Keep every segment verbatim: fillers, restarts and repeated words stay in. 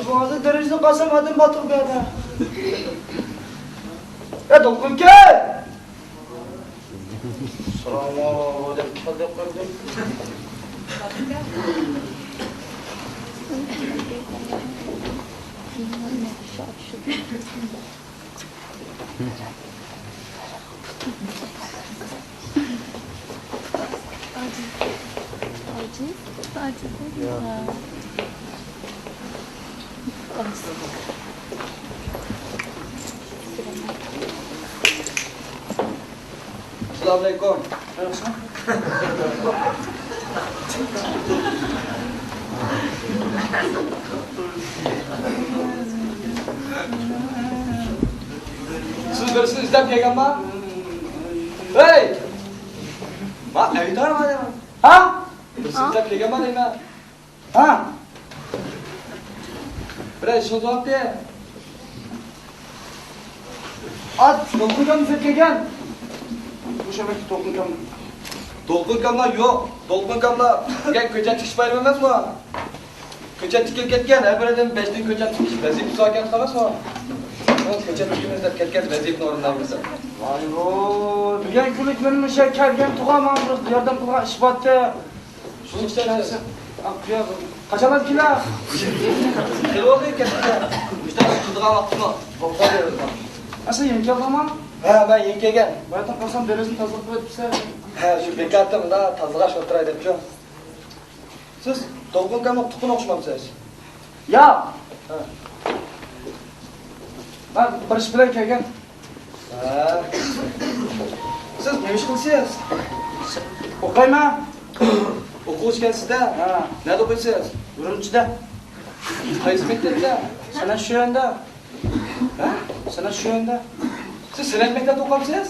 ھازىر دېرىزىدىن قارىسام، ئادەم باتۇر بۇ يەردە. ئە، دولقۇنكەي! سالام ئەلەيكۇم دەپ كەلدى قىلدىم. ئەسسالامۇئەلەيكۇم. سىز بىرسىنى ئىزدەپ كەلگەنما؟ ھەي! ما ئەيدارما دەيمەن. ھا؟ بىرسىنى ئىزدەپ كەلگەنما دەيمەن. ھا؟ بىرەر ئىشىڭىز بارمىدى؟ ئات، دولقۇن ئاكام ئىزدەپ كەلگەن. مۇشۇ ئەمەس، دولقۇن ئاكام. دولقۇن ئاكاملار يوق. دولقۇن ئاكاملار بۈگۈن كۆچەت تىكىش بايرىمى ئەمەسمۇ؟ كۆچەت تىكىپ كەتكەن، ھەر بىر ئادەم بەش دانە كۆچەت تىكىش ۋەزىپىسى بار ئىكەن، خالاس. كۆچەت تىكىمىز دەپ كەتكەن، ۋەزىپىنى ئورۇندايمىز دەپ. ۋايۋۇ، بۈگۈن كۈنلۈك مېنىڭ مۇشۇ يەرگە كەلگەن تۇغان ماڭا بىر ياردەم قىلغان ئىش بارتى. شۇنىڭ ئۈچۈن قاچانلار كېلە؟ خېلى بولدى كەتكىلى. مۇشۇنداق كېتىدىغان ۋاقتىمۇ توختاپ بېرىدۇ. ئە، سەن يېڭى كەلدىڭما؟ ھە، مەن يېڭى كەلگەن. باياتىن قارىسام، دېرىزىنى تازىلاپ قويۇپسەن. ھە، شۇ بىكاردا مۇنداق تازىلاش ئولتۇراي دەپچۇ. سىز دولقۇن ئاكامنىڭ تۇغقىنى ئوخشىمامسىز؟ ياق. ھە. مەن بىر ئىش بىلەن كەلگەن. ھە. سىز نېمە ئىش قىلىسىز؟ ئوقۇيمەن. ئوقۇغۇچى ئىكەنسىز-دە. ھە. نەدە ئوقۇيسىز؟ ئۈرۈمچىدە. قايسى مەكتەپتە؟ سەنئەت شۆيۈەندە. ھە؟ سەنئەت شۆيۈەندە. سىز سەنئەت مەكتەپتە ئوقۇمسىز؟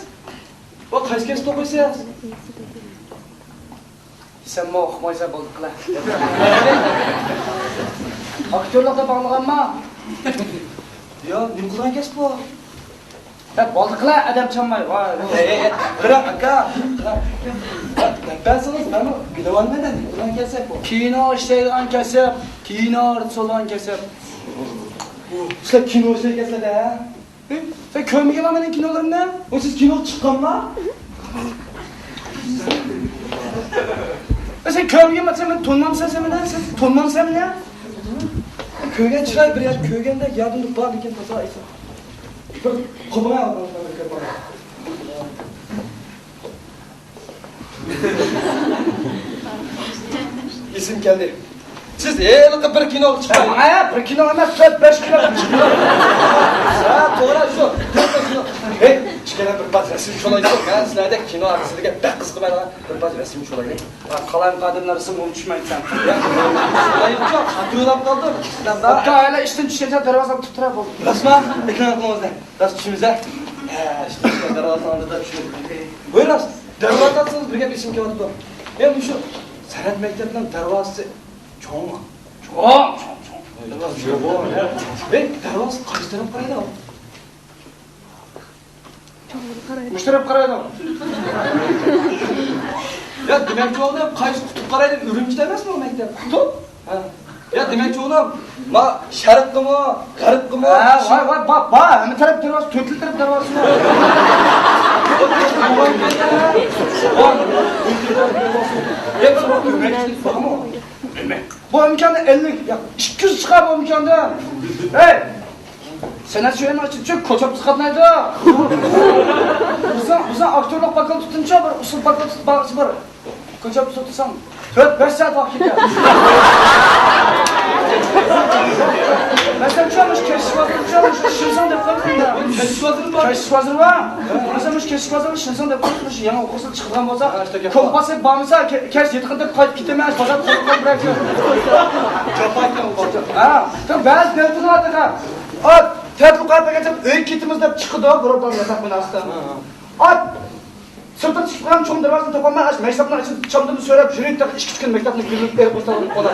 ۋە قايسى كەسىپتە ئوقۇيسىز؟ سەنمۇ ئۇقمايسەن، بولدى قىلە. ئاكتيورلۇق دەپ ئاڭلىغانما؟ يا، نېمە قىلغان كەسىپ بۇ؟ دەپ بولدى قىلە، ئادەم چانماي. ۋاي، ۋاي. ئەي، ئەي، ئەي، بىراق، ئاكا، دەپ بەرسىڭىز، مەنمۇ بىلىۋالىمەن، نېمە قىلغان كەسىپ بۇ؟ كىنو ئىشلەيدىغان كەسىپ، كىنو ئارتىسى بولغان كەسىپ. سىلەر كىنو ئىشلەيدىكەنسىلەر-دە، ھە؟ ھە؟ سەن كۆرمىگەنما مېنىڭ كىنولىرىمنى؟ ئۇ سىز كىنوغا چىققانما؟ ھە، سەن كۆرمىگەنما، سەن مېنى تونۇمامسەن، سەن مېنى؟ سەن تونۇمامسەن مېنى؟ كۆرگەن چىراي بىر يەردە كۆرگەندەك يادىمدا بار لېكىن تازا ئېسىم. بىر قوبۇڭاي ئالغان بىر كۆرۈپ باراي. ئېسىم كەلدى. سىز ھېلىقى بىر كىنوغا چىققان. ھە، بىر كىنو ئەمەس، تۆت، بەش كىنو چىققان. ھە، توغرا، شۇ. تۆت، بەش كىنو. ھەي، ئىككىلەن بىر پاس رەسىم چولايلى. مەن سىلەردەك كىنو ئارتىسلىرىگە بەك قىزىقمايدىغان، بىر پاس رەسىم چولايلى. ھە، قالايمىقان ئادەملەر رەسىمگە چۈشمەيدىكەن. يا، چولايلىچۇ، خاتىرىلەپ قالدىم. ئاكا، ھېلى ئىشتىن چۈشكەنچە دەرۋازىنى تۇتۇپ تۇرۇپ بولدى. راستما؟ ئېكران قىلىڭىز. راست چۈشىمىز، ھە؟ ھە، ئىشتە، ئىشتە، دەرۋازىنىڭ ئالدىدا چۈشىمىز. ھوي، راست، دەرۋازا ئاتسىڭىز بىر گەپ ئېسىمگە كېلىۋاتىدۇ. ھە، مۇشۇ سەنئەت مەكتەپنىڭ دەرۋازىسى چوڭمۇ؟ چوڭ، چوڭ، چوڭ. دەرۋازا چوڭ. ھەي، دەرۋازا قايسى تەرەپ قارايدۇ؟ مۇشۇ تەرەپ قارايدۇ. يا، دېمەكچى بولدۇم، قايسى قۇتۇپ قارايدۇ؟ ئۈرۈمچىدە ئەمەسمۇ مەكتەپ؟ قۇتۇپ؟ ھە. يا، دېمەكچى بولدۇم، ما شەرققىمۇ، غەربقىمۇ؟ ھە، ۋاي، ۋاي، با، با، ھەممە تەرەپ دەرۋازا، تۆت تەرەپ دەرۋازا. بۇ ئىمكاندا ئەللىك، يا، ئىككى يۈز چىقار بۇ ئىمكاندا. ھەي! سەنئەت شۇ يەرنىڭ ئىچىدە چۈ كوچاپسىز قاتنايدۇ. بىزنىڭ، بىزنىڭ ئاكتيورلۇق باكال تۇتۇنچە بىر ئۇسسۇل باكال تۇتۇپ باغچە بىر كوچاپسىز تۇتساڭ تۆت بەش سائەت ۋاقىت كېتىدۇ. مەسىلەن، چۈ مۇشۇ كەشتىچى بازىرى، چۈ مۇشۇ شىنساڭ دەپ قويدۇم. كەشتىچى بازىرى بار. كەشتىچى بازىرى بار. مەسىلەن، مۇشۇ كەشتىچى بازىرى شىنساڭ دەپ قويدۇم. مۇشۇ يېڭى ئوقۇرسىز چىقىدىغان بولسا، كومپاسى بارمىسا، كەچ يېتىقىن دەپ قايتىپ كېتىمەن، بازار قۇرۇپ قالىپ بىرەر كۈن. جاپا ئىكەن ئۇ بازار. ھە، بەزى دەۋېتىدۇ ئاتىغا. ئات، تەتۈر قايتىپ كەتسەم ئۆيگە كېتىمىز دەپ چىقىدۇ، بۇرۇن ياتاق بىناسىدا. ئات، سىرتىغا چىقىپ قالغان چوڭ دەرۋازىنى تاپالماي، ئاشۇ مەكتەپنىڭ ئىچىدە چامدىن سۆرەپ يۈرۈپ، تېخى ئىككى كۈن مەكتەپنى گۈللۈك ئېرىپ قويسا بولۇپ قالار.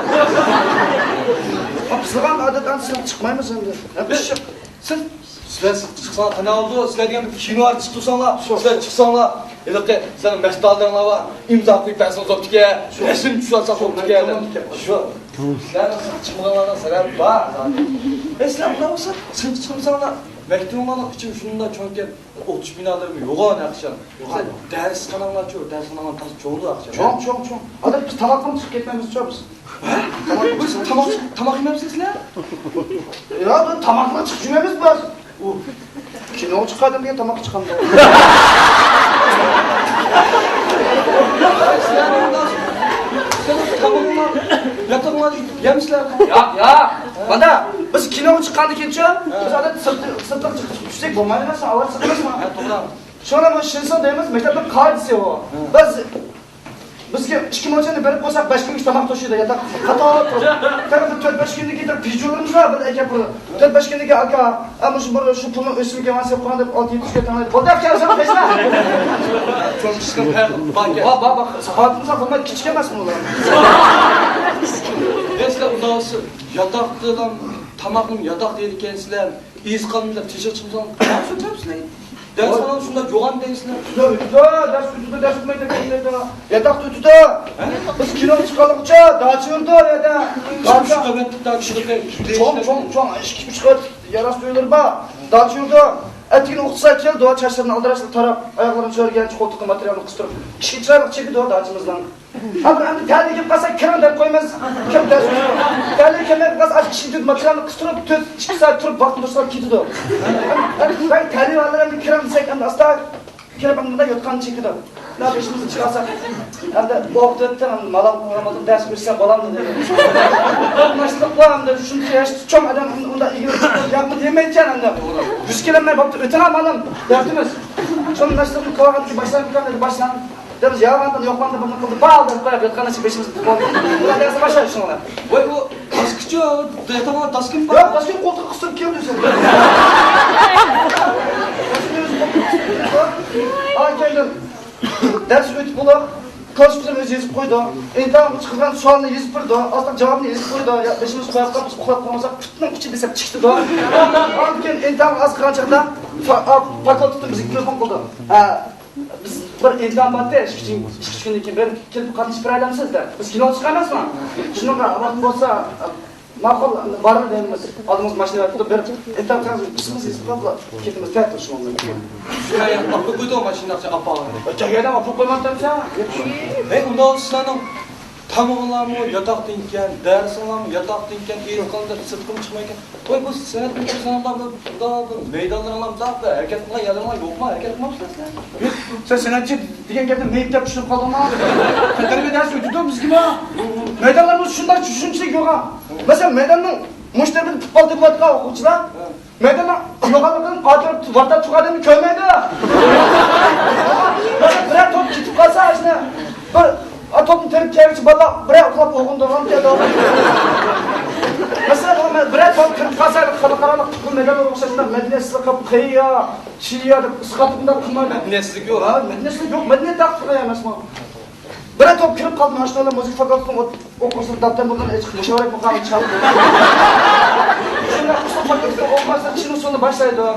قىزىغان ئادەت ئەمدى سىرتقا چىقمايمىز ئەمدى. ھە، بىز چىق-، سىز، سىلەر سىرتقا چىقساڭلار قانداق بولىدۇ؟ سىلەر دېگەن كىنوغا چىقىپ تۇرساڭلار، سىلەر چىقساڭلار، ھېلىقى سىلەرنىڭ مەشتالىرىڭلار بار، ئىمزا قويۇپ بەرسىڭىز بوپتىكەن، رەسىم چۈشۈرۈۋالساق بوپتىكەن. شۇ. سىلەرنىڭ سىرتقا چىقمىغانلارنىڭ سەۋەبى بار. ئەي، سىلەر ئۇنداق بولسا سىرتقا چىقمىساڭلار، مەكتىپىڭلارنىڭ ئىچى شۇنداق چوڭكەن، ئوقۇتۇش بىنالىرىمۇ يوغان ئەخشەم. سىلەر دەرسخاناڭلارچۇ، دەرسخاناڭلار تازا چوڭدۇ ئەخشەم. چوڭ، چوڭ، چوڭ. ئادەم بىز تاماققىمۇ چىقىپ كەتمەيمىزچۇ بىز. ھە؟ بىز تاماق، تاماق يېمەمسىز سىلەر؟ يا، بىز تاماقلا چىقىپ يۈرمەيمىز بىز. ئۇ كىنوغا چىققان ئادەم دېگەن تاماققا چىقامدۇ؟ سىلەر تامىقىڭلار، ياتىقىڭلار يەمسىلەر. ياق، ياق. مانا، بىز كىنوغا چىققاندىن كېيىنچۇ، بىز ئادەت سىرتقا، سىرتقا چىقىپ چۈشسەك بولمايدۇ، مەسىلەن، ئاۋارە چىقىمىزمۇ؟ ھە، توغرا. شۇڭا بۇ شىنسۇن دەيمىز، مەكتەپنىڭ قائىدىسى ئۇ. بىز بىزگە ئىككى مىڭ چەننى بېرىپ قويساق، بەش كۈنگىچە تاماق توشۇيدۇ، ياتاق قاتار تۇرۇپ. تېخى بىر تۆت-بەش كۈندىن كېيىن تېخى پىژۇرىمىز بار، بىر ئەكەپ بىر تۆت-بەش كۈندىن كېيىن، ئاكا، ئە، مۇشۇ بىر شۇ پۇلنىڭ ئۆسۈمى كەلمەسە قويغان دەپ ئالتە يەتتە يۈزگە تەڭلەيدۇ. بولدى، ئاكا، يازغان پەيزا. چوڭ ئىشقا بار، بار، بار. ساخاۋىتىمىز بار، بۇلار كىچىك ئەمەس بۇلار. ئەسلى ئۇنداق بولسا ياتاقتىن تاماقنى ياتاقتا يەيدىكەنسىلەر. ئېيىز قالمىسا تېشىغا چىقمىساڭ، دەرس ئۆتمەپسىلەر. دەرس ئاڭلاپ شۇنداق يوغان دەيسىلەر. شۇنداق ئۆتىدۇ، دەرس ئۆتىدۇ، دەرس ئۆتمەيدۇ، كەينىدە ياتاقتا ئۆتىدۇ. بىز كىنوغا چىققانلىقىچە داچا يۈردۇ ئۇ يەردە. چوڭ، چوڭ، چوڭ، ئىككى، ئۈچ قات يەر ئاستى ئۆيلىرى بار. داچا يۈردى. ئەتىگىنى ئوقۇتقۇچىلار كەلدى، چاچلىرىنى ئالدىراش تاراپ، ئاياغلىرىنى چۆرىگەنچە قولتۇققا ماتېرىيالنى قىستۇرۇپ، ئىشىكى چىرايلىق چېكىدۇ داچىمىزنىڭ. ھازىر ئەمدى تەلىيى كېلىپ قالسا، كىرىڭ دەپ قويىمىز. كىرىپ دەرس ئۆتىدۇ. تەلىيى كەلمەي قالسا، ئاشۇ ئىشىكنى تۈرۈپ، ماتېرىيالنى قىستۇرۇپ، تۆت، ئىككى سائەت تۇرۇپ، ۋاقتىنى توشۇپ كېتىدۇ. ھەم، ھەم، ھەم تەلىيى بارلار ئەمدى كىرىڭ دېسەك، ئەمدى ئاستا كىرىپ، ئەمدى مۇنداق يوتقاننى چېكىدۇ. مۇنداق بېشىمىزنى چىقارساق، ئەمدى ئوقۇتۇۋەتتىم، ئەمدى مالام قىلغان بولدۇم، دەرس ئۆتسە بولامدۇ دېدى. ماشىنىلىق بار ئەمدى، شۇنچە ياش چوڭ ئادەم ئۇنداق ئىگىلىك ياپمۇ دېمەيدىكەن ئەمدى. يۈز كېلەلمەي بوپتۇ، ئۆتۈڭ مالام، دەپتىمىز. شۇنى ماشىنىلىقنى قىلغاندىن كېيىن باشلامدىكەن دېدى، باشلام. دەپ ياغاندا يوقلامدا بىرنى قىلدى، بار دەپ قويۇپ ياتقان ئىشى بېشىمىزدا تۇتۇپ ئالدى. ئۇلار دەرسكە باشلايدۇ شۇنىڭ بىلەن. ۋاي، ئۇ داسكىچۇ، دەيتاغا داسكىم بار. ياق، داسكىنى قولتۇققا قىستۇرۇپ كېلىدۇ سەن. ئاي كەلدىم. دەرس ئۆتۈپ بولۇپ، كوچپىسىنى ئۆزى يېزىپ قويىدۇ. ئىمتىھان چىقىرغان سوئالنى يېزىپ بېرىدۇ. ئاستىغا جاۋابىنى يېزىپ قويىدۇ. يا بېشىمىز قويۇپ قاپ، بىز ئۇخلاپ قالمىساق، پۇتنىڭ ئۇچى دېسەپ چىقىدۇ. ئاندىن كېيىن ئىمتىھان ئاز قالغان چاغدا فا-، ئا، فاكۇلتېتتىن بىزگە تېلېفون قىلدى. ھە، بىز بىر ئىمتىھان بارتى، ئىككى، ئىككى، ئۈچ كۈندىن كېيىن بېرىپ كېلىپ قاتنىشىپ بېرەلەمسىز دەپ. بىز كىنو چىقىرىمىزمۇ؟ شۇنىڭغا ۋاقىت بولسا، ماقۇل، بارىمىز دەيمىز. ئالدىمىزغا ماشىنا بار تۇتۇپ بېرىپ، ئىمتىھان بىزمىز يېزىپ قويۇپلا كېتىمىز، تەتۈر شۇنىڭ بىلەن. شۇ ئاپىرىپ قويدۇ ماشىنا ئاپا. كەلگەندە ئاپىرىپ قويماپتىمسەن؟ ھەي، ئۇنداق سىلەرنىڭ تامىقىڭلارمۇ ياتاقتىن ئىكەن، دەرسىڭلارمۇ ياتاقتىن ئىكەن، ئېيتقاندا سىرتقىمۇ چىقمايدىكەن. ۋاي، بۇ سەنئەت مۇشۇ ساناقلار بىلەن بىر مەيدانلىرىڭلار بىر ھەرىكەت قىلغان يەرلىرىڭلار يوقما؟ ھەرىكەت قىلماپسىلەر سىلەر. سەن سەنئەتچى دېگەن گەپنى مېيىپ دەپ چۈشىنىپ قالدىڭما؟ تەنتەربىيە دەرسى ئۆتىدۇ بىزگىمۇ. مەيدانلارمۇ شۇنداق چۈشىنىشلىك يوق. مەسىلەن، مەيداننىڭ مۇشۇ تەرىپىدە پۇتبول تېپىۋاتقان ئوقۇغۇچىلار مەيداننىڭ ئۇلىغانلىقىدىن ئارتۇرۇپ ۋارتىراپ تۇرغان ئادەمنى كۆرمەيدۇ. مەسىلەن، بىرەر توپ كېتىپ قالسا، ئاشۇنى بىر، ئا، توپنى تېرىپ كەلگۈچە بالىلار بىرەر ئۇخلاپ ئويغىنىدىغان دەيدۇ. مەسىلەن، بىرەر توپ كىرىپ قالسا، خەلقئارالىق پۇتبول مەيدانلىرىغا ئوخشاش مەدەنىيەتسىزلىك قىلىپ، قېيىيا، چىيىيا دەپ ئىسقاتىپ ئۇنداق قىلمايدۇ. مەدەنىيەتسىزلىك يوق. ھە، مەدەنىيەتسىزلىك يوق. مەدەنىيەت تەقتىقى ئەمەسمۇ؟ بىرەر توپ كىرىپ قالدى، ماشىنىلار مۇزىكا فاكۇلتېتىنىڭ ئوقۇغۇچىلىرى دەپتەر مۇنۇلارنى ئېچىپ مۇشاۋىرە مۇقامى چالدى. شۇنداق ئۇسسۇل فاكۇلتېتىنىڭ ئوقۇغۇچىلىرى چىن ئۇسسۇلنى باشلايدۇ.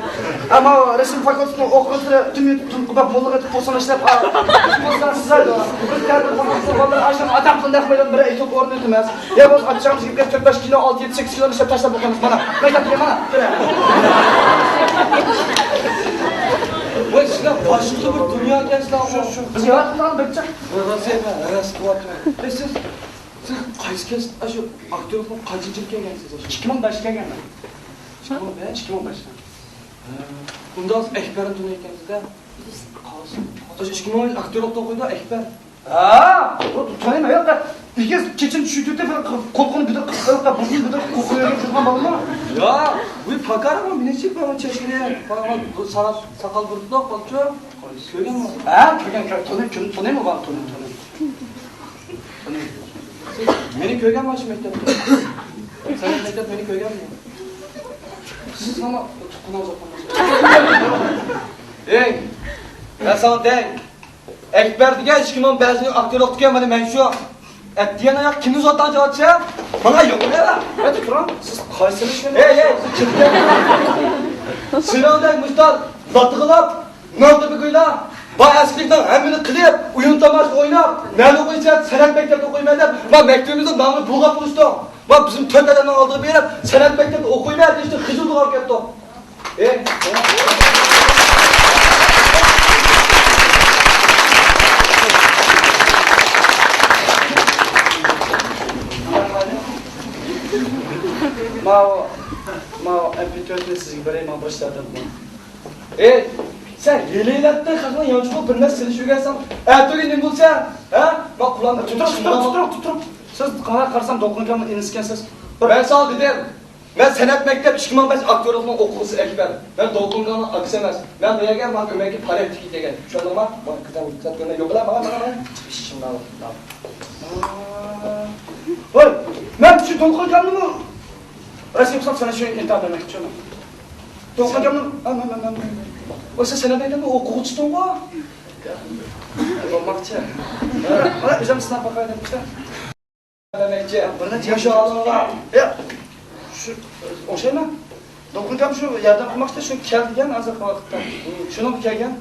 ئەمما رەسىم فاكۇلتېتىنىڭ ئوقۇغۇچىلىرى تۈن يېتىپ تۇنقۇ بەپ موللىغا ئېتىپ پوسۇن ئىشلەپ، پوسۇن سىزايدۇ. بىز تەتۈر فاكۇلتېتىنىڭ بالىلىرى ئاشۇنداق ئاتاقتىن نەق مەيدان بىرەر ئېيتىپ ئورۇن ئۆتىمەز. يا بولمىسا ئاچچىقىمىز كېلىپ كەتسە، تۆت بەش كىنو، ئالتە يەتتە سەككىز كىنو ئىشلەپ تاشلاپ بولىمىز. مانا، مەيدان، مانا، كۆرە. ۋاي، سىلەر باشقىچە بىر دۇنيا ئىكەنسىلەر. شۇ، شۇ. بىز ياراتقان بىر جىق. ھەۋەس، ھەۋەس قىلىۋاتىمەن. ئەي، سىز، سىز قايسى كەسىپ، ئاشۇ ئاكتيورلۇققا قانچىنچى يىل كەلگەنسىز؟ ئىككى مىڭ بەش كەلگەنمەن. ئىككى مىڭ بەش؟ ئىككى مىڭ بەش. ھە. ئۇنداق ئەكبەرنى تونۇيدىكەنسىز-دە. ئاشۇ ئىككى مىڭ ئاكتيورلۇقتا ئوقۇيدۇ ئەكبەر. ھە، ئۇ تونۇيمەن، ياق، ئېگىز چېچىنى چۈشۈرتۈپ، قولتۇقىنى بىدىر قىلىپ، بۇرنىنى بىدىر قىلىپ قويۇپ يۈرگەن بولىدۇ. ياق، بۇ پاكارمۇ مېنىڭچە بۇ چېچىنى، بۇ ساقال، ساقال بۇرۇتلۇق بالىچۇ. كۆرگەنمۇ؟ ھە، كۆرگەن، كۆرگەن. تونۇي، تونۇيمەن، بالام، تونۇيمەن، تونۇيمەن. تونۇيمەن. سىز مېنى كۆرگەنمۇ شۇ مەكتەپتە؟ سەن مەكتەپ مېنى كۆرگەنمۇ؟ سىز مانا تۇغقىنىڭىز ئوقۇمىسىز. ئەي، مەن ساڭا دەي. ئەكبەر دېگەن ئىككى مىڭ بەشىنچى ئاكتيورلۇقتىكەن، مانا مەن شۇ. ئەتىگەن ئاياق كىمنى زوتاڭ چىقارتسا؟ ماڭا يوق دە. ئەتە تۇرۇڭ، سىز قايسىنى ئىشلەيمەن؟ ئەي، ئەي، سىز كىمكەن؟ سېنىڭدەك مۇشتار لاتىغىلاپ، نان تېپىگۈيلا، بار ئەسكىلىكنىڭ ھەممىنى قىلىپ، ئويۇن تاماشا ئويناپ، نەدە ئوقۇيسەن؟ سەنئەت مەكتەپتە ئوقۇيمەن دەپ، ما مەكتىۋىمىزنىڭ نامىنى بۇلغاپ قويۇشتۇڭ. ما بىزنى تۆت ئادەمنىڭ ئالدىغا بېرىپ، سەنئەت مەكتەپتە ئوقۇيمەن دېيىشتىن خىجىل بولۇپ كەتتۇق. ئېي. ماۋۇ، ماۋۇ ئەمپى تۆتنى سىزگە بېرەي، ماڭا بىر ئىشلار تېپىپ. ئېي، سەن ھېلىلەردىن خەقنىڭ يانچۇقىغا بىر نەرسە سېلىشىپ يۈرگەنسەن، ئەتىگە نېمە بولسا، ھە؟ مانا قۇلان تۇتۇپ، تۇتۇپ، تۇتۇپ، تۇتۇپ، تۇتۇپ. سىز قانداق قارىسام، دولقۇن ئاكامنىڭ ئىنىسىكەنسىز. مەن ساڭا دېدىم، مەن سەنئەت مەكتەپ ئىككى مىڭ بەش ئاكتيورلۇقنىڭ ئوقۇغۇچىسى ئەكبەر. مەن دولقۇن ئاكامنىڭ ئاكىسى ئەمەس. مەن بۇ يەرگە مانا ئۆمەككە پارا ئېلىپ كەلگەن. چۈشەندىڭما؟ مانا قىزىم سەت كۆرمەي يوق قىلە، مانا، مانا، مانا. ۋاي، مەن شۇ دولقۇن ئاكامنىمۇ رەسىم قىلسام، سەن شۇ ئىنتايىن بەرمەكچى. دولقۇن ئاكامنىڭ، ۋاي، سەن سەنئەت مەكتەپنىڭ ئوقۇغۇچىسىدىڭغۇ؟ بولماقچى. مانا ئۆزۈم سىناپ باقاي دەپ. دېمەكچى، بىر نەچچە ماشائاللا. يا، شۇ، ئوخشايمەن. دولقۇن ئاكام شۇ ياردەم قىلماقچى، شۇ كەل دېگەن ھازىرقى ۋاقىتتا. شۇنىڭغا كەلگەن.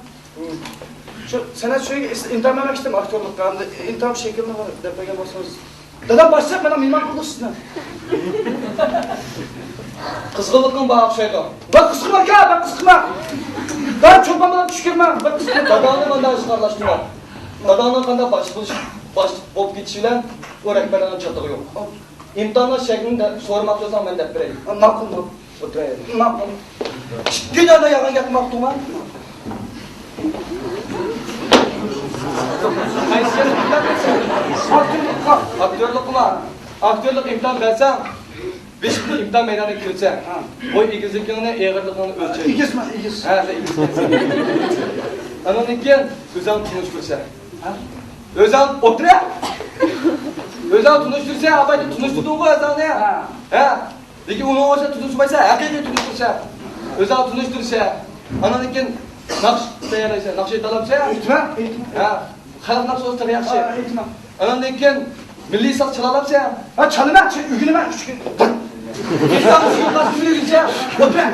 شۇ سەنئەت سۆيگۈ ئىنتايىن مەن كىتتىم ئاكتيورلۇققا، ئەمدى ئىنتايىن شەكىلنى دەپ بەرگەن بولسىڭىز. دادام باشلاپ مانا مېھمان قىلدۇق سىزنى. قىزغىنلىقىڭ بار ئوخشايدۇ. بىر قىزىقما ئاكا، بىر قىزىقما. بىر چولپان بىلەن چۈش كۆرمەڭ، بىر قىزىقما. داداڭنى مانداق ئىشقا ئارىلاشتۇرما. داداڭنىڭ قانداق باشلىق بولۇش، باشلىق بولۇپ كېتىشى بىلەن ئۇ رەھبەرلەرنىڭ چاتىقى يوق. ئىمتىھاننىڭ شەكلىنى دە-، سورىماقچى بولساڭ مەن دەپ بېرەي. ماقۇل، ماقۇل. ئولتۇرايلى. ماقۇل. ئىككى دانە يالغان گەپنى ماقۇلما؟ ئاكتيورلۇققا. ئاكتيورلۇققا. ئاكتيورلۇق ئىمتىھان بەرسەڭ، بېشىڭدا ئىمتىھان مەيدانىغا كىرسە، ھە، بوي ئېگىزلىكىڭنى، ئېغىرلىقىڭنى ئۆلچەيدۇ. ئېگىزمەن، ئېگىز. ھە، سەن ئېگىز. ئاندىن كېيىن ئۆزۈڭنى تونۇشتۇرسا. ھە؟ ئۆزۈڭ ئولتۇر. ئۆزۈڭ تونۇشتۇرسا، ئاپاينى تونۇشتۇردۇڭغۇ ئۆزۈڭنى. ھە. ھە؟ لېكىن ئۇنىڭ ئۆزى تونۇشتۇرمايسەن، ھەقىقىي تونۇشتۇرسا. ئۆزۈڭ تونۇشتۇرسا. ئاندىن كېيىن ناخشا تەييارلايسەن، ناخشا ئېيتالامسەن؟ ئېيتىمەن، ئېيتىمەن. ھە. خەلق ناخشىسى تېخى ياخشى. ھە، ئېيتىمەن. ئاندىن كېيىن مىللىي ساز چالالامسەن؟ ھە، چالىمەن، چ-، ئۆگىنىمەن، ئۈچ كۈن. ئىنسان ئۈچ كۈن قاچتىن ئۆگىنىسەن؟ ئوتمەن.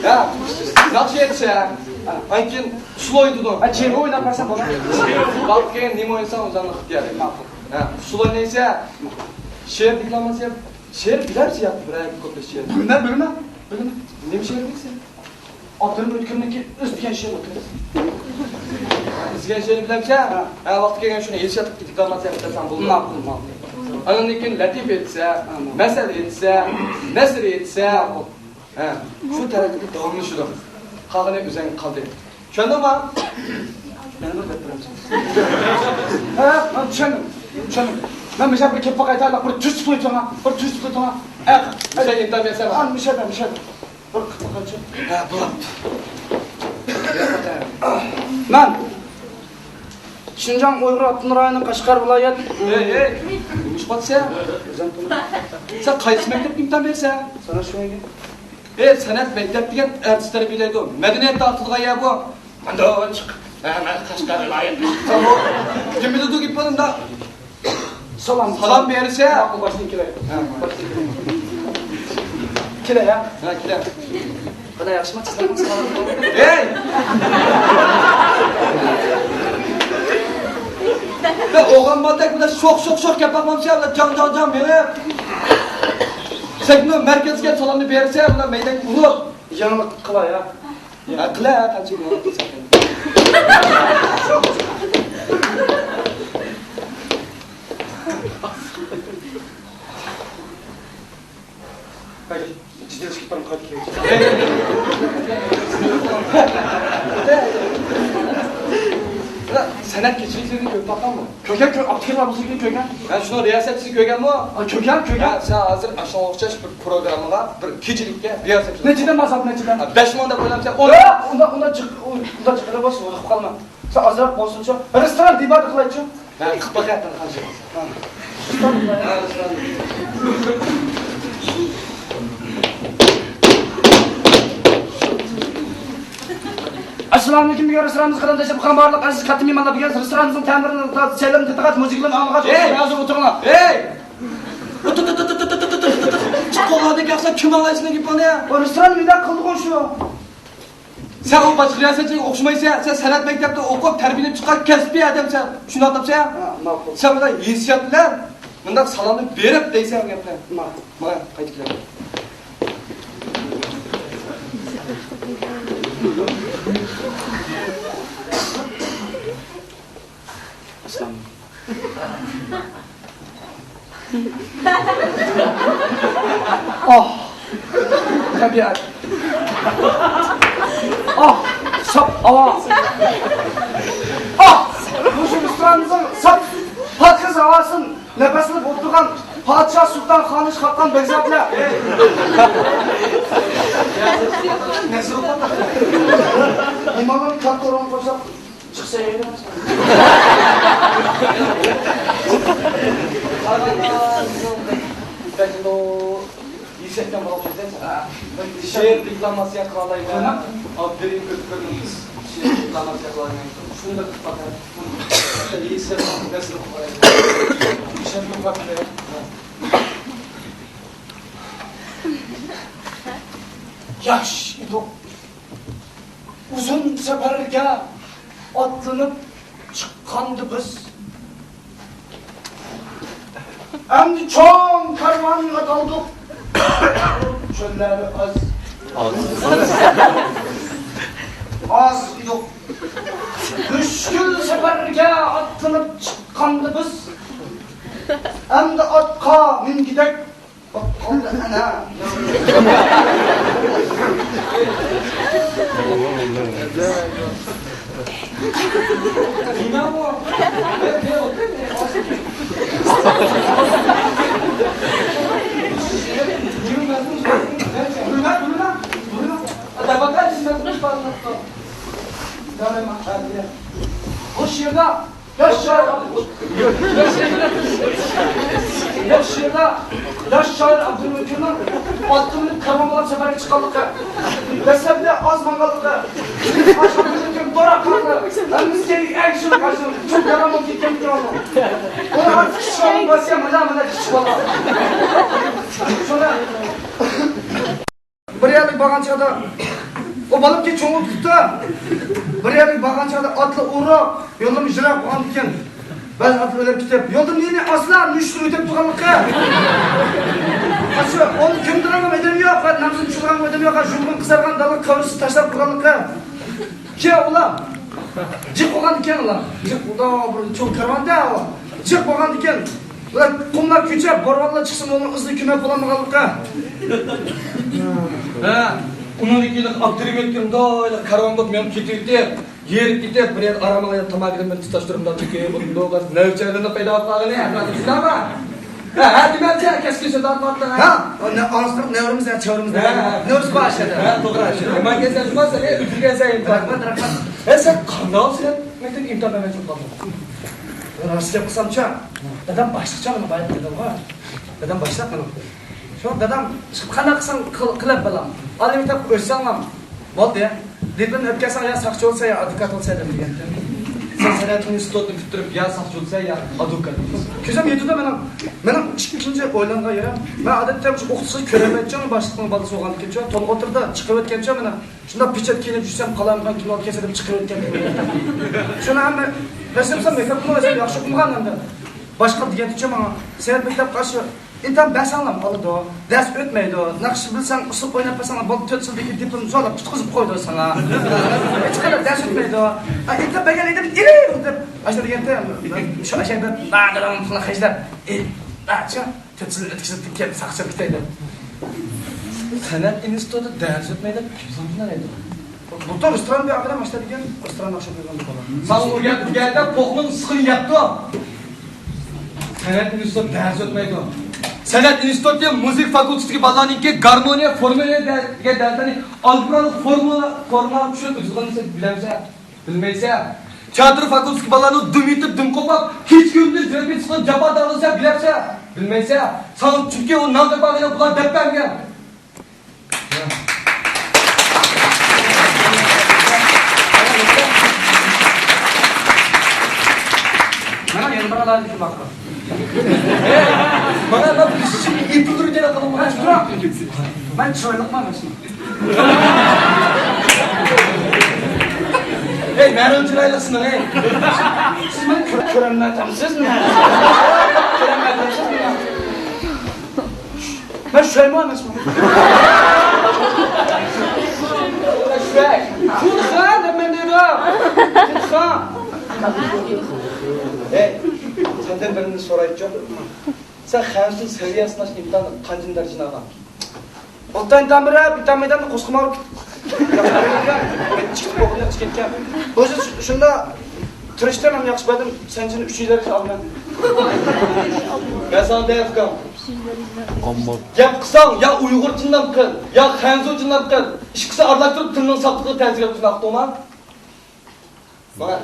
ھە، ناخشا ئېيتسەن. ئاندىن كېيىن ئۇسسۇل ئوينىتىدۇ. ھە، جېمى ئويناپ بەرسەم بولىدۇ. ۋاقىت كەلگەن نېمە ئوينىساڭ ئۆزۈڭنىڭ ئىختىيارى. ماقۇل. ھە، ئۇسسۇل ئوينايسەن. شېئىر دېكلاماتسىيە، شېئىر بىلەمسەن ياكى بىرەر كۇپلېت شېئىر؟ بىلىمەن، بىلىمەن، بىلىمەن. نېمە شېئىر دەيسەن؟ ئابدۇرېھىم ئۆتكۈرنىڭكى ئىز دېگەن شېئىرى ئوتتۇرىسى. ئىز دېگەن شېئىرنى بىلەمسەن؟ ھە. ھە، ۋاقتى كەلگەن شۇنى ھېسسىياتلىق دېكلاماتسىيە قىلساڭ بولىدۇ. ماقۇل، ماقۇل. ئاندىن كېيىن لەتىپە ئېيتسا، ھە، ماقۇل. مەسەل ئېيتسا، نەسر ئېيتسا. ماقۇل. ھە، شۇ تەرەپتىكى داۋاملىشىدۇ. قالغىنى ئۆزۈڭگە قالدى. چۈشەندىڭما؟ يەنە بىر گەپ بېرەمسەن؟ ھە، مەن چۈشەندىم. چۈشەندىم. مەن مۇشۇ يەرگە كېلىپ باقاي، بىر تۈرتۈپ قويۇڭ، بىر تۈرتۈپ قويۇڭ. ئە، مىشە ئىمتىھان بەرسەن. ھە، مۇشۇ يەردە، مۇشۇ يەردە. بىر قىلىپ باقايچۇ. ھە، بولاتتى. مەن شىنجاڭ ئۇيغۇر ئاپتونوم رايونى قەشقەر ۋىلايەت. ھەي، ھەي، نېمە ئىش قىلىۋاتىسەن؟ ئۆزۈم تونۇم. سەن قايسى مەكتەپكە ئىمتىھان بېرىسەن؟ سەنئەت شۇ يەرگە. ئەي، سەنئەت مەكتەپ دېگەن ئارتىس تەربىيەلەيدۇ. مەدەنىيەت تارقىتىدىغان يەر بۇ. ماندۇ چىق. ھە، مەن قەشقەر ۋىلايەت. كىم بىلىدۇ گېپىڭنى؟ سالام. سالام بېرىسەن. ماقۇل، باشتىن كېلەي. ھە. باشتىن كېلەي. كېلەي، ھە؟ ھە، كېلە. قانداق، ياخشىمۇ؟ ھەي! بىر ئوغلان بالىدەك بىلەن شوخ، شوخ، شوخ گەپ باقمامسەن، بىلەن جاڭ، جاڭ، جاڭ بېرىپ. سەن مەركەزگە سالامنى بېرىسەن، بىلەن مەيدەنگە ئۇرۇپ. يېڭىلىق قىلاي، ھە؟ ھە، قىلە، ھە، قانچە يېڭىلىق قىلساڭ. جىددىيلىشىپ كېتىپ قايتىپ كېلىۋاتىدۇ. سەنئەت كېچىلىكلىرىنى كۆرۈپ باققانمۇ؟ كۆرگەن، كۆر-، ئاپتىكىلار بولسا كۆرگەن. ھە، شۇنىڭ رىياسەتچىسىنى كۆرگەنمۇ؟ ھە، كۆرگەن، كۆرگەن. ھە، سەن ھازىر ئاشۇنىڭغا ئوخشاش بىر پروگراممىغا، بىر كېچىلىككە رىياسەتچى. نەچچىدىن باساپ، نەچچىدىن؟ ھە، بەش مىڭ دەپ ئويلامسەن، ئون مىڭ. ھە، ئۇنداق، ئۇنداق جىق-، ئۇنداق جىقىرى بولسا، ئۇنداق قىلىپ قالما. سەن ئازراق بولسۇنچۇ، رېستوران دېباتى قىلايچۇ. ھە، قىلىپ باقاي، قانچە. ئەسسالامۇئەلەيكۇم، بۈگۈن رېستورانىمىزغا قەدەم تەشرىپ قىلغان بارلىق ئەزىز كاتتا مېھمانلار، بۈگۈن رېستورانىمىزنىڭ تەملىرىنى، چايلىرىنى تېتىغاچ، مۇزىكىلارنى ئاڭلىغاچ، ھەي! ھازىر ئولتۇرۇڭلار. ھەي! قوللاردىن كەلسە كىم ئاڭلايسەن گېپىڭنى؟ رېستوران مۇنداق قىلدىغۇ شۇ. سەن ئۇ باشقا رىياسەتچىگە ئوخشىمايسەن. سەن سەنئەت مەكتەپتە ئوقۇپ، تەربىيەلىنىپ چىققان كەسپىي ئادەمسەن. شۇنداق دەپسەن. ھە، ماقۇل. سەن مۇنداق ھېسسىيات بىلەن مۇنداق سالامنى بېرىپ دەيسەن ئۇ گەپنى. ماقۇل. مانا، قايتىپ كېلەي. ئەسسالامۇ ئەلەيكۇم. ئاھ، تەبىئەت. ئاھ، ساپ ھاۋا. ئاھ، مۇشۇ رېستورانىمىزنىڭ ساپ پاكىز ھاۋاسىدىن نەپەسلىنىپ ئولتۇرغان پادىشاھ، سۇلتان، خانىش، خاقان، بەگزادىلەر. مېھمانلارنى كاتتا ئورۇنغا قويساق، چىقسا يەيدۇ. شېئىر دېكلاماتسىيە قىلالايمەن. ئابدۇرېھىم ئۆتكۈرنىڭ شېئىر دېكلاماتسىيە قىلالايمەن. شۇنداق ئىپادە. ياش ئىدۇق. ئۇزۇن سەپەرگە ئاتلىنىپ چىققاندا بىز، ئەمدى چوڭ كارۋانغا ئاتالدۇق. چۆللەردە ئاز، ئاز ئىدۇق. مۈشكۈل سەپەرگە ئاتلىنىپ چىققاندا بىز، ئەمدى ئاتقا مىنگۈدەك بۇ شېئىردا ياش شائىر، ياش شېئىردا ياش شائىر ئابدۇرېھىم ئۆتكۈرنىڭ ئاتقا مىنىپ كارۋان بولاپ سەپەرگە چىققانلىقى، دەسلەپتە ئاز ماڭغانلىقى، ئاشۇ ئابدۇرېھىم ئۆتكۈر دوراپ قالدى. ھەممىسى ئەگىشىپ قاچتى. چوڭ كارۋان بولۇپ كەتكەن ئىكەن ئۇ. ئۇلار ئارتۇق كىشى بولمىسا، مانا، مانا كىشى بولغان. شۇڭا بىر يەرلىك بارغان چاغدا، ئۇ بالىكى چوڭ بولۇپ كېتىپتۇ. بىر يەرلىك بارغان چاغدا ئاتلار ئورۇق، يوللىرىمۇ يىراق بولغاندىكىن، بەزى ئاتلار ئۆلۈپ كېتىپ، يولدا مېنى ئاسلا مۈشۈكلەر ئۆتۈپ تۇرغانلىقى. ئاشۇ ئۇنى كۆمىدىغانغا ئادەم يوق، نامىزىنى چۈشۈرىدىغانغا ئادەم يوق، ژۇمغۇن قىزارغان دالا كاۋىسى تاشلاپ تۇرغانلىقى. كېيىن ئۇلار جىق بولغاندىكىن، ئۇلار جىق، ئۇلار بىر چوڭ كارۋاندا، ئۇلار جىق بولغاندىكىن، ئۇلار قۇملار كۆچۈپ، بورىۋانلار چىقسىمۇ، ئۇنىڭ ئىزىنى كۆمۈپ بولالمىغانلىقى. ھە، ئۇنىڭدىن كېيىن ئابدۇرېھىم ئۆتكۈر مۇنداق كارۋان بولۇپ مېڭىپ كېتىۋېتىپ، ھېرىپ كېتىپ، بىر يەردە ئارام ئالاي، تاماكىدىن بىر تۇتاشتۇرۇپ مۇنداق چېكىپ ئولتۇردۇق. نەۋچەردىن پەيدا بولۇپ قالغىنى، ئەخلاقى شۇنداقمۇ؟ ھە، ھە، دېمەكچى، كەسكىن سۆز تارتماپتۇ، ھە؟ ھە، ئاڭلىساق نەۋرىمىز، ھە، چەۋرىمىز، ھە، ھە. نەۋرىسى بار ئىشلەردە. ھە، توغرا. ماڭا كەلسە شۇ مەسىلە، ئۆزۈڭگە سەن ئىمتىھان. رەھمەت، رەھمەت. ھە، سەن قانداق سەن مەكتەپكە ئىمتىھان بەرمەكچى بولۇپ قالدىڭ؟ راست گەپ قىلسامچۇ، دادام باشلىقچۇ، مانا بايا دېدىمغۇ. دادام باشلىق مېنىڭ. شۇ دادام، قانداق قىلساڭ قىل، قىلىپ بالام. ئالىي مەكتەپكە ئۆتسەڭلام بولدى. دىپلومنى ئۆپكەلسەڭ يا ساقچى بولسا يا ئادۋوكات بولسا دەپ دېگەنتى. سەن سەنئەت ئىنستىتۇتىنى پۈتتۈرۈپ يا ساقچى بولسا يا ئادۋوكات. كۆزۈم يېتىدۇ مېنىڭ. مېنىڭ ئىككىنچى ئويلانغان يېرىم، مەن ئادەتتە مۇشۇ ئوقۇتقۇچىلىق كۆرەلمەيدىچۇ، باشلىقنىڭ بالىسى بولغاندىكىنچۇ، تولغا ئوتتۇرىدا چىقىۋەتكەنچۇ مېنى. شۇنداق پېچەت كىيىنىپ يۈرسەم، قالايمىقان كىنو كەسىلىپ چىقىۋەتكەن. شۇنى ھەممە، رەسىم سەن مەكتەپتىمۇ ئۆزۈم ياخشى ئوقۇمىغان ئەمدى. باشقا دېگەنتىچۇ ماڭا، سەنئەت مەكتەپكە قارشى ئىمتىھان بەرسەڭلام بولىدۇ، دەرس ئۆتمەيدۇ، ناخشا بىلسەڭ، ئۇسسۇل ئويناپ بەرسەڭلام بولدى، تۆت يىلدىكى دىپلومنى زورلاپ قۇتقۇزۇپ قويىدۇ ساڭا. ھېچقانداق دەرس ئۆتمەيدۇ. ئا، ئىمتىھان بەرگەن ئىدىم، ئىرىم دەپ، ئاشۇنداق دېگەنتى، شۇ ئاشۇ بىر نادىرىڭ پۇلنى خەجلەپ، ئى، ئاچا، تۆت يىل ئۆتكۈزۈپ كەپ ساقچىلىق كېتەيدۇ. سەنئەت ئىنستىتۇتى دەرس ئۆتمەيدۇ، كىم ساقچىلىق ئەيدۇ؟ بۇلتۇر رېستوران بىر ئادەم ئاشتا دېگەن، رېستوران ئاخشام قويغان بالا. ساڭا ئۇ گەپ، بۇ گەپتە پوقنىڭ ئىسسىقىنى يەپتۇ. سەنئەت ئىنستىتۇتى دەرس ئۆتمەيدۇ. سەنئەت ئىنستىتۇتى مۇزىكا فاكۇلتېتىدىكى بالىلارنىڭكى گارمونىيە، فورمۇلە دە-، دېگەن دەرسلەرنى ئالگېبرالىق فورمۇلا، فورمۇلا چۈشىنىپ ئۆتىدىغىنىنى بىلەمسەن؟ بىلمەيسەن. تىياتىر فاكۇلتېتىدىكى بالىلارنىڭ دۈم يېتىپ، دۈم قوپۇپ، كېچە كۈندۈز رېپېتىتسىيە قىلىپ جاپا تارتىدىغىنىنى سەن بىلەمسەن؟ بىلمەيسەن. ساڭا چۈنكى ئۇ نان تاپالمىغان، بۇلار دەپ بەرمىگەن. مانا يەنە بىر ئالاھىدىلىكىم بار. مانا، مانا بىر ئىشچىنى ئېتىلدۈرگەن ئاقىلىڭ بار. مەن چىرايلىقمەن، مەن. ھەي، مەنمۇ چىرايلىقسىز، ھەي. سىز مېنى كۆرەلمەيتتىڭىزمۇ؟ كۆرەلمەيتتىڭىزمۇ؟ مەن چىرايمۇ ئەمەسمەن. چىراي. خۇدخان دەپ مەن دەيدۇ. خۇدخان. ھەي، سەندىن بىرنى سورايچۇ. سەن خەنزۇ سەۋىيە سىناش ئىمتىھانىدا قانچىنچى دەرىجىنى ئالغان؟ ئالتىنچى ئىمتىھان بېرىپ، ئىمتىھان مەيدانىدا قورسىقىم ئاغرىپ كېتىپ، چىقىپ بولغىنىدا چىقىپ كەتكەن. ئۆزى شۇ-، شۇنداق تىرىشتىم ھەم ياخشى بەردىم. سەنچىنى ئۈچىنچى دەرىجە ئالىمەن. مەن ساڭا دەي ئۇكام. گەپ قىلساڭ يا ئۇيغۇرچىنى قىل، يا خەنزۇچىنى قىل. ئىككىسى ئارىلاپ تۇرۇپ تىلنىڭ ساپلىقىغا تەسىر كەلتۈرسۇن، ئاقتۇڭما؟ ماڭا،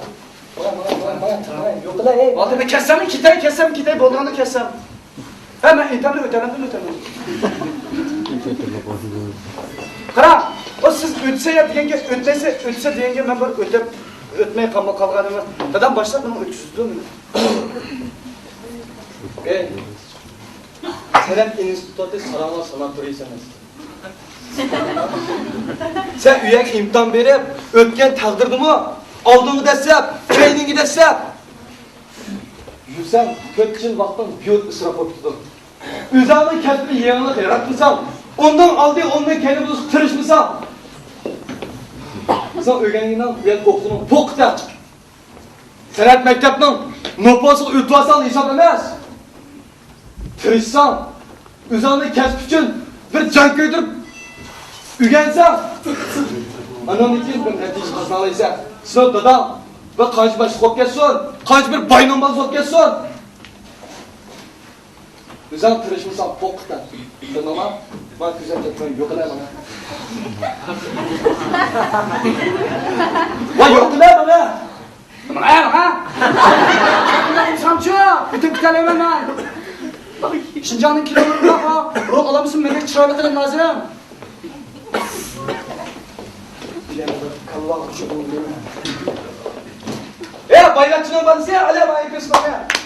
ماڭا، ماڭا، ماڭا، ماڭا، ماڭا، يوق قىلاي. ۋاقتىدا كەتسەممۇ كېتەي، كەتسەم كېتەي، بولىدىغاندا كەتسەم. ھە، مەن ئىمتىھاننى ئۆتەمدىن ئۆتەمەن. قارا، ئۇ سىز ئۆتسە يا دېگەنگە، ئۆتمەيسە، ئۆتسە دېگەنگە مەن بىر ئۆتەپ، ئۆتمەي قالما-، قالغانىمەن. دادام باشلاپ مېنى ئۆتكۈزىدۇ مېنى. ئەي، سەنئەت ئىنستىتۇتى ساراڭلار ساناتورىيىسى ئەمەس. سەن ئۇ يەرگە ئىمتىھان بېرىپ، ئۆتكەن تەقدىردىمۇ، ئالدىڭغا دەسسەپ، كەينىڭگە دەسسەپ يۈرسەڭ، تۆت يىل ۋاقتىڭ بىھۇدە ئىسراپ بولۇپ كېتىدۇ. ئۆزۈڭنىڭ كەسپىدە يېڭىلىق ياراتمىساڭ، ئۇنىڭ ئالدى، ئۇنىڭ كەينى بولۇشقا تىرىشمىساڭ، سەن ئۆگەنگىنىڭ، ئۆگەنگەن ئوقۇشۇڭنىڭ پوقى تەق. سەنئەت مەكتەپنىڭ نوپۇسىغا ئۆتۈۋالساڭ ھېساب ئەمەس. تىرىشساڭ، ئۆزۈڭنى كەسىپ ئۈچۈن بىر جان كۆيدۈرۈپ ئۆگەنسەڭ، ئاندىن كېيىن بىر نەتىجە قازىنالايسەن. سېنىڭ داداڭ بىر قانچە باشلىق بولۇپ كەتسۇن، قانچە بىر باينىڭ بالىسى بولۇپ كەتسۇن، ئۆزۈڭ تىرىشمىساڭ، پوققا تەق. بىلدىڭما؟ ماڭا كۆزەپ كەتمەي، يوقىلە ماڭا. ۋاي، يوقىلە ماڭا! ماڭا، ماڭا! ئۇنىڭ ئىنسانچۇ! ئۆتۈپ كېتەلەيمەن مەن! شىنجاڭنىڭ كىنولىرىدا روھ ئالامسىز مەندەك چىرايلىق قىلىپ لازىم. ئەي، بايۋەچچىنىڭ بالىسى، ئەلە ماڭا كۆز قىلغان.